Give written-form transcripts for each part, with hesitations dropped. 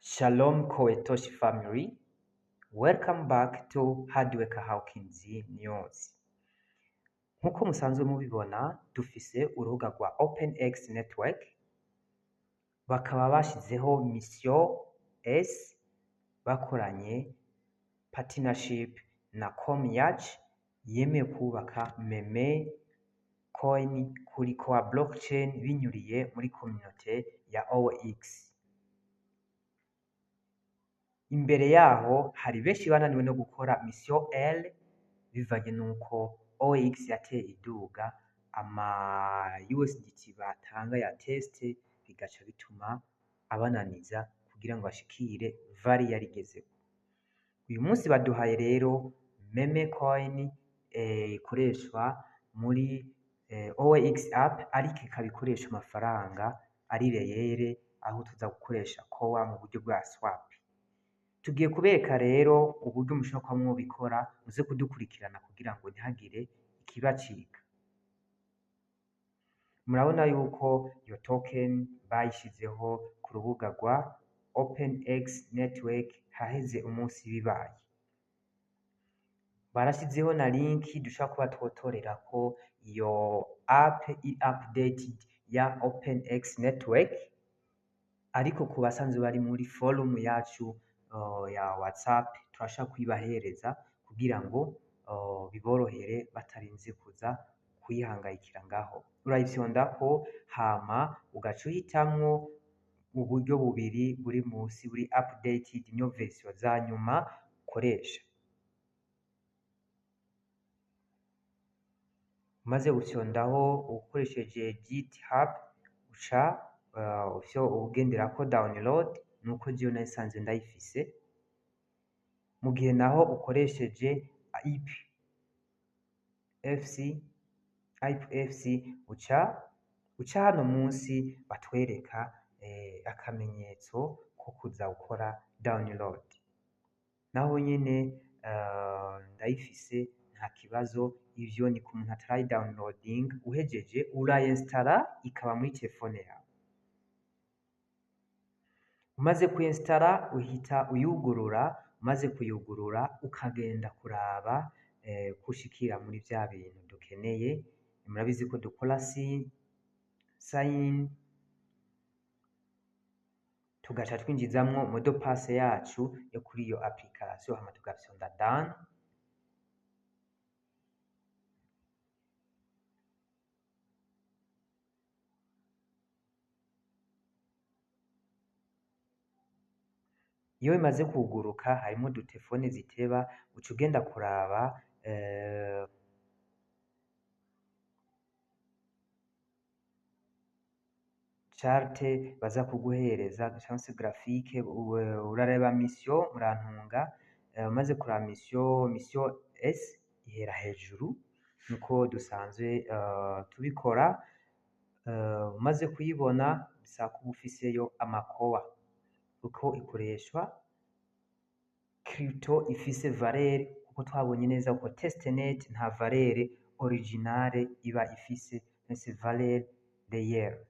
Shalom Kowetoshi family, welcome back to Hardwork Hawkins News. Nkuko musanzwe mubibona, dufise urubuga rwa OpenX Network, bakaba bashizeho Mission S bakoranye partnership na Coinyacht yemeye kubaka meme coin kuri Core blockchain binyuriye muri community ya OX. Imbere yaho hari benshi bananiwe no gukora Mission L bivanye nuko OX yateye iduga ama USDT batanga ya test, bigaca bituma abananiza kugira ngo bashikire vari yarigezeko. Uyu munsi baduhaye rero meme coin ikoreshwa muri OX app, ariko ikaba ikoresha amafaranga ari reyere, aho tuza gukoresha Core mu buryo bwa swap. Tugiye kubereka rero uburyo mushobora kuba mwobikora, muze kudukurikirana kugira ngo ntihagire ikibacika. Murabona yuko iyo token bayishizeho ku rubuga rwa OpenX Network haheze umunsi bibaye. Barashizeho na link dushobora kuba twotorerako iyo app i updated ya OpenX Network, ariko ku basanzwe bari muri forum yacu ya WhatsApp turashobora kuyibahereza kugira ngo biborohere batarinze kuza kuyihangayikira ngaho. Urayifyondako hama ugaca uhitamwo uburyo bubiri buri musi buri updated, niyo version za nyuma ukoresha. Umaze gufyondaho ukoresheje GitHub, uca ugenderako download, nuko jewe nayisanzwe ndayifise. Mu gihe naho ukoresheje IPFC, uca hano munsi batwereka akamenyetso ko kuza gukora download. Naho nyene ndayifise, nta kibazo. Ivyo ni ku muntu atarayi downloading. Uhejeje urayinsitara ikaba muri telefone yawe. Umaze kuyinsitara uhita uyugurura, umaze kuyugurura ukagenda kuraba kushikira muri vya bintu dukeneye. Murabizi ko dukora sign, tugaca twinjizamwo mot de passe yacu yo kuri iyo application, hama tugafyonda done. Iyo bimaze kuguruka harimwo udutelefone ziteba, uca ugenda kuraba chart baza kuguhereza canke se graphique. Urareba mission, murantunga, umaze kuraba mission S ihera hejuru nkuko dusanzwe tubikora. Umaze kuyibona bisaba kuba ufiseyo amakowa, kuko ikoreshwa crypto ifise valeur, kuko twabonye neza ko testnet nta valeur originale iba ifise, nese valeur réelle.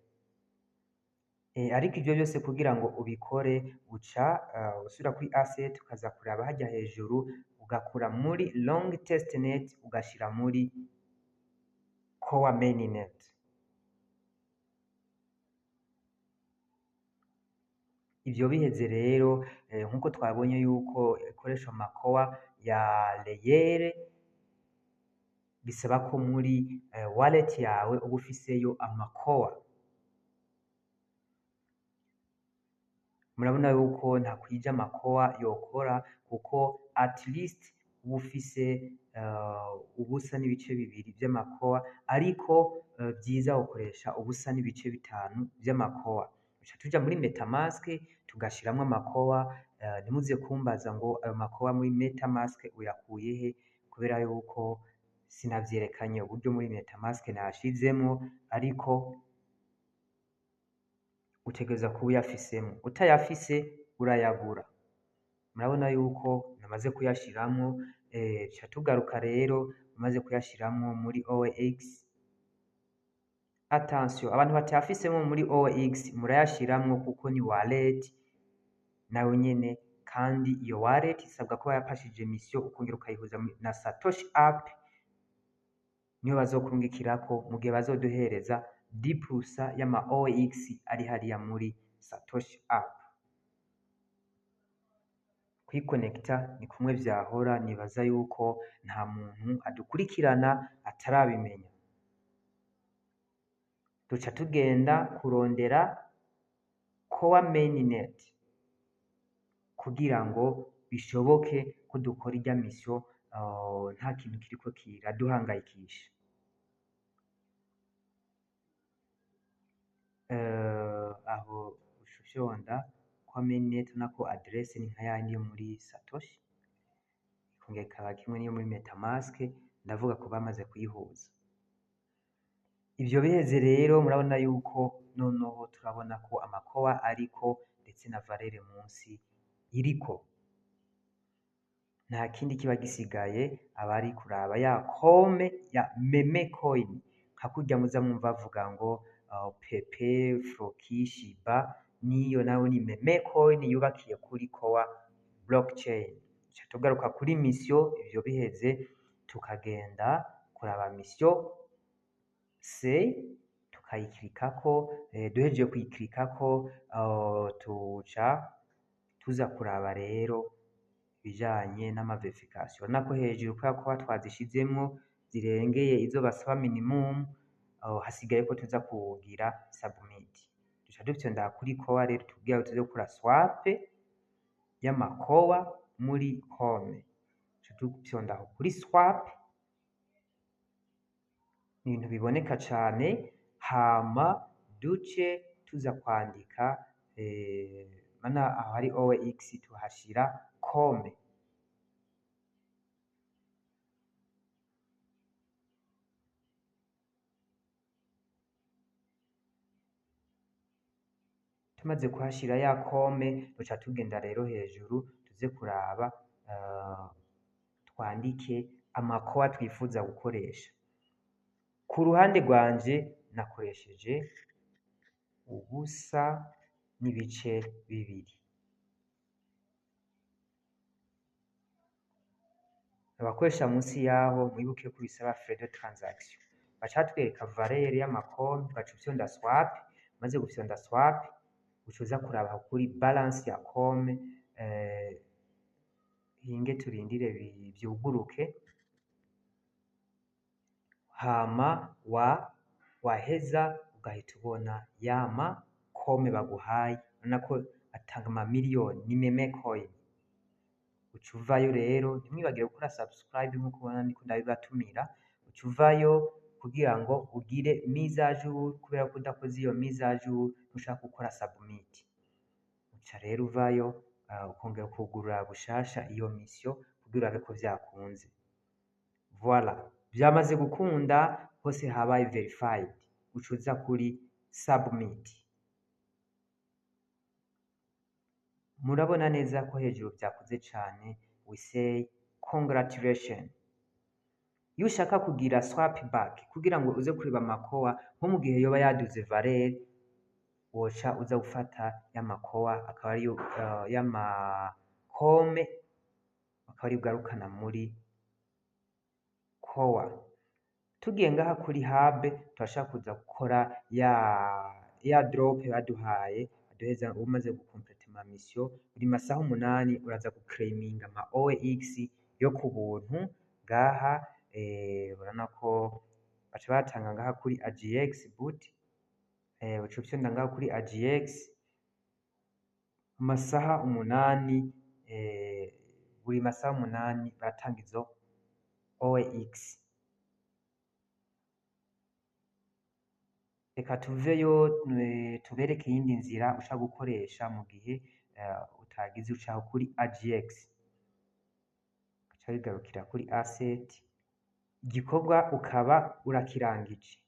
Ariko ivyo byose kugira ngo ubikore uca usubira kuri asset, ukaza kuraba hajya hejuru, ugakura muri long testnet ugashira muri core mainnet. Ivyo biheze rero, nkuko twabonye yuko ikoresha amakowa ya reyere, bisaba ko muri wallet yawe uba ufiseyo amakowa. Murabona yuko ntakwije amakowa yokora, kuko at least uba ufise 0.2 vy'amakowa, ariko vyiza ukoresha 0.5 vy'amakowa. Tuca tuja muri MetaMask tugashiramwo amakowa. Ntimuze kumbaza ngo ayo makowa muri MetaMask uyakuye he, kubera yuko sinavyerekanye uburyo muri MetaMask nayashizemwo, ariko utegerezwa kuba uyafisemwo, utayafise urayagura. Murabona yuko namaze kuyashiramwo. Tuca tugaruka rero, umaze kuyashiramwo muri OX. Attention, abantu batayafisemo muri OX, murayashiramwo kuko ni wallet. Nawe nyene kandi iyo wallet isabwa kuba yapashije mission, ukongera ukayihuza na Satoshi app, niyo bazokurungikirako mu gihe bazoduhereza 10% y'ama OX ari hariya muri Satoshi app. Kwikonekita ni kumwe vyahora, nibaza yuko nta muntu adukurikirana atarabimenya. Duca tugenda kurondera Core Mainnet kugira ngo bishoboke ko dukora irya mission nta kintu kiriko kiraduhangayikisha. Aho uca ufyonda Core Mainnet, nako adresse ni nka yayindi yo muri Satoshi, ikongera ikaba kimwe n'iyo muri MetaMask, ndavuga ko bamaze kuyihuza. Ivyo biheze rero, murabona yuko noneho turabona ko amakowa ariko ndetse na valeur munsi iriko. Nta kindi kiba gisigaye, abari kuraba ya kome ya meme coin, nka kurya muza mwumva bavuga ngo Pepe, Floki, Shiba, niyo nayo ni meme coin yubakiye kuri Core blockchain. Tuca tugaruka kuri mission, ivyo biheze tukagenda kuraba mission C, tukayiklikako. Duhejeje kuyiklikako, tuca tuza kuraba rero ibijanye n'ama verification. Urabona ko hejuru, kubera ko twazishizemwo zirengeye izo basaba minimum, hasigaye ko tuza kugira submit. Duca dufyonda kuri Core rero kugira tuze gukora swap y'amakowa muri Kome. Duca dufyonda aho kuri swap, ni ibintu biboneka cane, hama duce tuza kwandika mana aho hari OX tuhashira Kome. Tumaze kuhashira ya Kome, duca tugenda rero hejuru tuze kuraba twandike amakowa twifuza gukoresha. Ku ruhande rwanje nakoresheje 0.2. Abakoresha munsi yaho, mwibuke ko bisaba frais de transaction. Baca batwereka valeur y'amakome, ugaca ufyonda swap. Umaze gufyonda swap, uca uza kuraba kuri balance ya Kome. Hinge turindire vyuguruke, hama wa waheza ugahita ubona yama Kome baguhaye. Urabona ko atanga amamiliyoni, ni meme coin. Uca uvayo rero, ntimwibagire gukora subscribe nkuko ubona ndiko ndabibatumira. Uca uvayo kugira ngo ugire mise à jour, kubera ko udakoze iyo mise à jour ntushaka gukora submit. Uca rero uvayo, ukongera ukugurura bushasha iyo mission kugira urabe ko vyakunze. Voilà, vyamaze gukunda, hose habaye verified. Uca uza kuri submit. Murabona neza ko hejuru vyakuze cane, we say congratulation. Iyo ushaka kugira swap back kugira ngo uze kureba amakowa nko mu gihe yoba yaduze valeur, woca uza gufata y'amakowa akaba ariyo y'amakome, akaba ariyo ugarukana muri Core. Tugiye ngaha kuri hub, turashaka kuza gukora ya drop baduhaye, baduheza umaze gukompleta ama mission. Buri masaha 8 uraza guclaiminga ama OX yo ku buntu ngaha. Urabona ko baca batanga ngaha kuri AGX boot, uca ufyonda ngaha kuri AGX amasaha 8, buri masaha 8 baratanga izo OX. Reka tuveyo tubereke iyindi nzira ushaka gukoresha mu gihe utagize. Ucaho kuri AGX, uca wigarukira kuri asset, igikorwa ukaba urakirangije.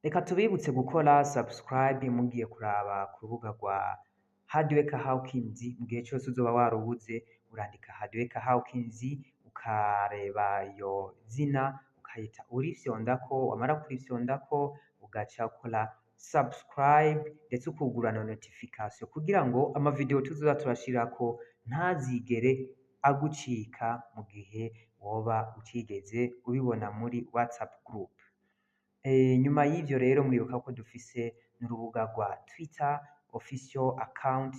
Reka tubibutse gukora subscribe mugiye kuraba ku rubuga rwa Hardworker Hawkins. Mu gihe cyose uzoba warubuze, urandika Hardworker Hawkins, ukareba iyo zina, ukahita urifyondako. Wamara kurifyondako, ugaca ukora subscribe ndetse ukugura na notification kugira ngo amavideo tuzoza turashirako ntazigere agucika mu gihe woba utigeze ubibona muri WhatsApp group. Nyuma y'ivyo rero, muribuka ko dufise n'urubuga rwa Twitter official account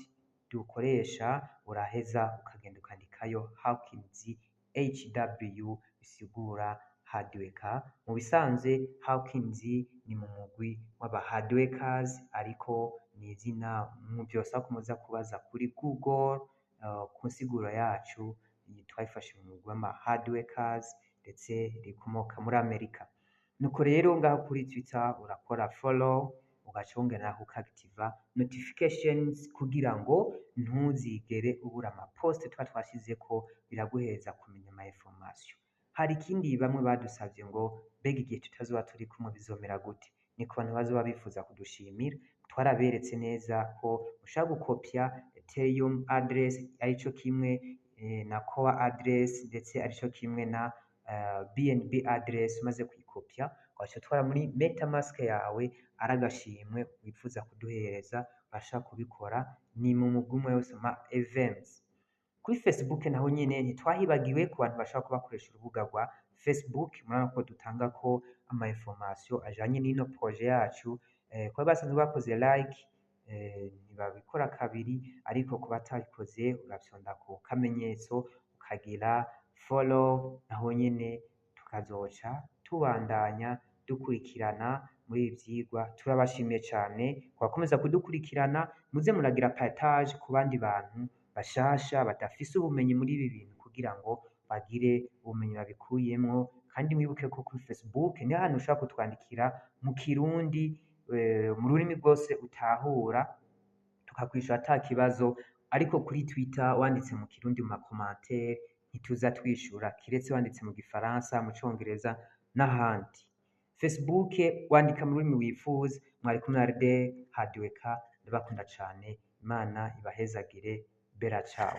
dukoresha. Uraheza ukagenda ukandikayo Hawkins HW, bisigura hardworker. Mu bisanzwe Hawkins ni mu mugwi w'aba hardworkers, ariko ni izina vyosaba ko muza kubaza kuri Google ku nsiguro yacu. Twayifashe mu mugwi w'ama hardworkers, ndetse rikomoka muri Amerika. Nuko rero ngaho kuri Twitter urakora follow, ugaca wongera naho ukaactiva notifications kugira ngo ntuzigere ubura ama post tuba twashizeko, biraguheza kumenya ama information. Hari ikindi bamwe badusavye ngo mbega igihe tutazoba turi kumwe bizomera gute? Ni ku bantu bazoba bifuza kudushimira. Twaraberetse neza ko ushobora gukopya Ethereum address arico kimwe na Core address, ndetse arico kimwe na BNB address. Umaze kuyikopya, ugaca utwara muri MetaMask yawe, ari agashimwe wifuza kuduhereza, urashobora kubikora. Ni mu mugwi umwe wose ma events. Kuri Facebook naho nyene ntitwahibagiwe. Ku bantu bashaka kuba bakoresha urubuga rwa Facebook, murabona ko dutanga ko ama information ajanye n'ino projet yacu. Kuba basanzwe bakoze like, ntibabikora kabiri, ariko ku batabikoze urafyonda ku kamenyetso ukagira follow, naho nyene tukazoca tubandanya dukurikirana muri ibi vyigwa. Turabashimiye cane kubakomeza kudukurikirana. Muze muragira partage ku bandi bantu bashasha badafise ubumenyi muri ibi bintu kugira ngo bagire ubumenyi babikuyemwo. Kandi mwibuke ko kuri Facebook niho hantu ushobora kutwandikira mu Kirundi, mu rurimi rwose utahura, tukakwishura ata kibazo. Ariko kuri Twitter wanditse mu Kirundi mu ma commentaire ntituza twishura, kiretse wanditse mu Gifaransa, mu Congereza n'ahandi. Facebook wandika mu rurimi wifuza. Mwari kumwe na Rde Hardworker, ndabakunda cane. Imana ibahezagire. Bella ciao.